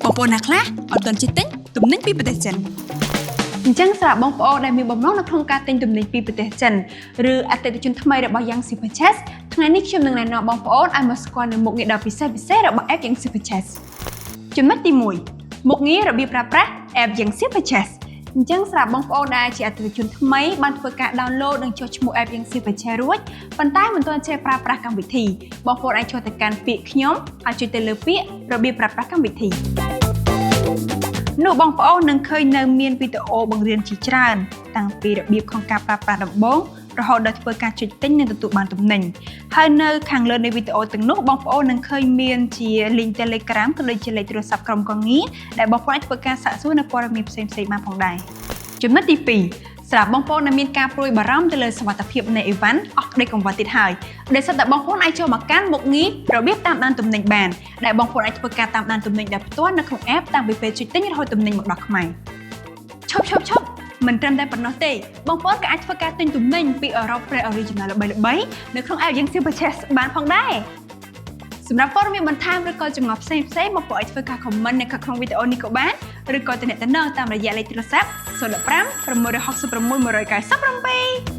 បងប្អូនណាខ្លះអត់ទាន់ចេះទិញទំនិញពីប្រទេសចិនអញ្ចឹងសម្រាប់បងប្អូនដែលមានបំណងនៅក្នុងការទិញទំនិញពីប្រទេសចិនឬអតិថិជនថ្មីរបស់ Yangtze Purchase ថ្ងៃនេះខ្ញុំនឹងណែនាំបងប្អូនឲ្យមកស្គាល់នៅមុខងារដ៏ពិសេសពិសេសរបស់ app Yangtze Purchase។ ចំណុចទី1មុខងាររបៀបប្រើប្រាស់ app Yangtze Purchase។ អញ្ចឹងសម្រាប់បងប្អូនដែលជាអតិថិជនថ្មីបានធ្វើការ download និងចុះឈ្មោះ app Yangtze Purchase រួចប៉ុន្តែមិនទាន់ចេះប្រើប្រាស់កម្មវិធីបងប្អូនអាចចូលទៅកាន់ពាក្យខ្ញុំហើយចុចទៅលើពាក្យរបៀបប្រើប្រាស់កម្មវិធីនោះបងប្អូននឹងឃើញនៅមានវីដេអូបង្រៀនជាច្រើនតាំងពីរបៀបក្នុងការប្រើប្រាស់ដំបូងរហូតដល់ធ្វើការចុចទិញនិងទទួលបានទំនិញហើយនៅខាងលើនៃវីដេអូទាំងនោះបងប្អូននឹងឃើញមានជា link Telegram ក៏ដូចជាលេខទូរស័ព្ទក្រុមការងារដែលបងប្អូនអាចធ្វើការសាកសួរនៅព័ត៌មានផ្សេងៗបានផងដែរ។ចំណុចទី2សម្រាប់បងប្អូនដែលមានការព្រួយបារម្ភទៅលើសុវត្ថិភាពនៃអីវ៉ាន់អស់ក្តីកង្វល់ទៀតហើយដោយសារតែបងប្អូនអាចចូលមកកាន់មុខងាររបៀបតាមដានទំនិញបានដែលបងប្អូនអាចធ្វើការតាមដានទំនិញដោយផ្ទាល់នៅក្នុង app តាំងពីពេលចុចទិញរហូតទំនិញមកដល់ខ្មែរឈប់ឈប់ឈប់មិនត្រឹមតែប៉ុណ្ណោះទេបងប្អូនក៏អាចធ្វើការទិញទំនិញពីអឺរ៉ុប Pre Original ល្បីៗនៅក្នុង app Yangtze Purchase បានផងដែរសម្រាប់ព័ត៌មានបន្ថែមឬក៏ចម្ងល់ផ្សេងៗបងប្អូនអាចធ្វើការ comment នៅក្នុងវីដេអូនេះក៏បានឬក៏ទំនាក់ទំនងតាមរយៈលេខទូរស័ព្ទ015 666 197។